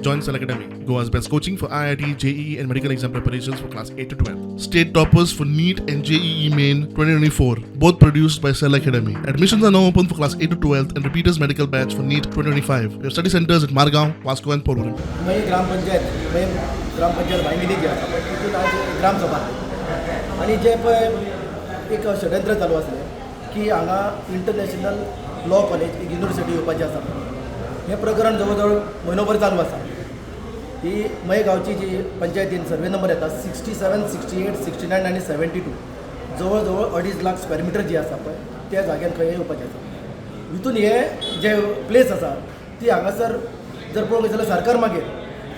Join Cell Academy, Goa's best coaching for IIT, JEE, and medical exam preparations for class 8 to 12. State toppers for NEET and JEE Main 2024, both produced by Cell Academy. Admissions are now open for class 8 to 12 and repeaters medical batch for NEET 2025. We have study centers at Margaon, Vasco, and Porvorim. Mayem gram panchayat, Mayem gram panchayat भायंगिली जी आसा पळय, तितून आज ग्रामसभा आसली आनी जे पळय एक षडयंत्र चालू आसलें की हांगा इंटरनॅशनल लॉ कॉलेज, एक युनिवर्सिटी येवपाची आसा. हें प्रकरण जवळ जवळ म्हयनोभर चालू आसा. ही मये गांवची जी पंचायतीन सर्वे नंबर येता 67, 68, 69 आनी 72, जवळ जवळ 2.5 लाख स्क्वेअर मिटर जी आसा पळय, त्या जाग्यान खंय येवपाचें आसा. हितून हे जे प्लेस आसा ती हांगासर जर पळोवंक गेले जाल्यार सरकार मागीर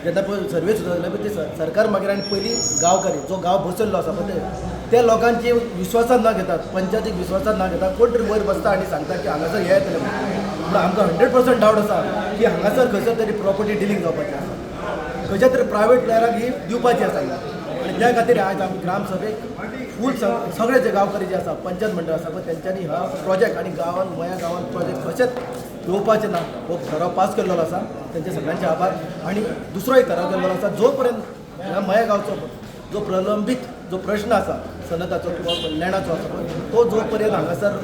जेन्ना पळय सर्वे सुद्दां जाले पळय, ती सरकार मागीर आनी पयलीं गांवकारी जो गांव बसयल्लो आसा पळय, ते त्या लोकांची विश्वासात न घेतात, पंचायतीक विश्वासात न घेता कोण तरी वयर बसता आनी सांगता की हांगासर हें येतलें म्हणून. पूण आमकां 100% डावट आसा की हांगासर खंयसर तरी प्रॉपर्टी डिलींग जावपाची आसा, खंयच्या तरी प्रायवेट प्लेयराक ही दिवपाची आसा. आनी त्या खातीर आयज आमी ग्रामसभेक फूल सगळे जे गांवकारी जे आसा, पंचायत मंडळ आसा पळय, तेंच्यांनी हा प्रोजेक्ट आनी गांवान, मया गांवान प्रोजेक्ट कशेंच येवपाचें ना हो ठराव पास केल्लो आसा. तेंचे सगळ्यांचे आभार. आनी दुसरो एक ठराव केल्लो आसा, जो पर्यंत ह्या मया गांवचो जो प्रलंबीत जो प्रश्न आसा सनदाचो किंवा लँडाचो आसा पळय, तो जो पर्यंत हांगासर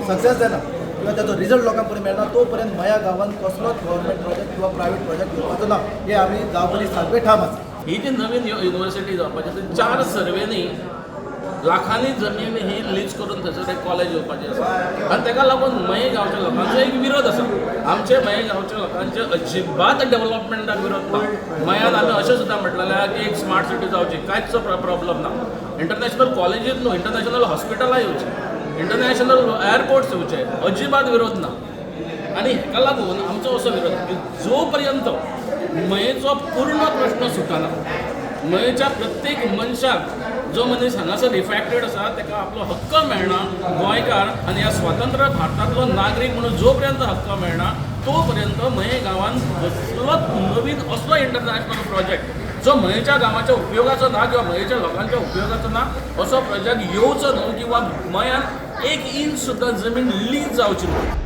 सक्सेस जायना किंवा ताचो रिजल्ट लोकांक पर्यंत मेळना, तो पर्यंत मया गांवांत कसलोच गव्हर्मेंट प्रोजेक्ट किंवा प्रायवेट प्रोजेक्ट येवपाचो ना, हे आमी गांवकरी सामके ठाम आसा. ही जी नवीन युनिव्हर्सिटी जावपाची आसा, चार सर्वेनी लाखांनी जमीन ही लीज करून थंयसर एक कॉलेज येवपाची आसा आनी ताका लागून मये गांवच्या लोकांचो एक विरोध आसा. आमचे मये गांवच्या लोकांचे अजिबात डेव्हलपमेंटाक विरोध ना. मयान आमी अशें सुद्दां म्हटलेलें आहा की एक स्मार्ट सिटी जावची, कांयच प्रॉब्लम ना. इंटरनॅशनल कॉलेजीत न्हू, इंटरनॅशनल हॉस्पिटलां येवची, इंटरनॅशनल एअरपोर्ट्स येवचे, अजिबात विरोध ना. आनी हेका लागून आमचो असो विरोध की जो पर्यंत मयेचो पूर्ण प्रश्न सुटना, मयेच्या प्रत्येक मनशाक, जो मनीस हांगासर इफेक्टेड आसा ताका आपलो हक्क मेळना, गोंयकार आनी ह्या स्वतंत्र भारतांतलो नागरीक म्हणून जो पर्यंत हक्क मेळना, तो पर्यंत मये गांवांत कसलोच नवीन असलो इंटरनॅशनल प्रोजेक्ट जो मयेच्या गांवाच्या उपयोगाचो ना किंवा मयेच्या लोकांच्या उपयोगाचो ना, असो प्रोजेक्ट येवचो न्हू किंवा मयान एक इंच सुद्दां जमीन लीज जावची न्हू.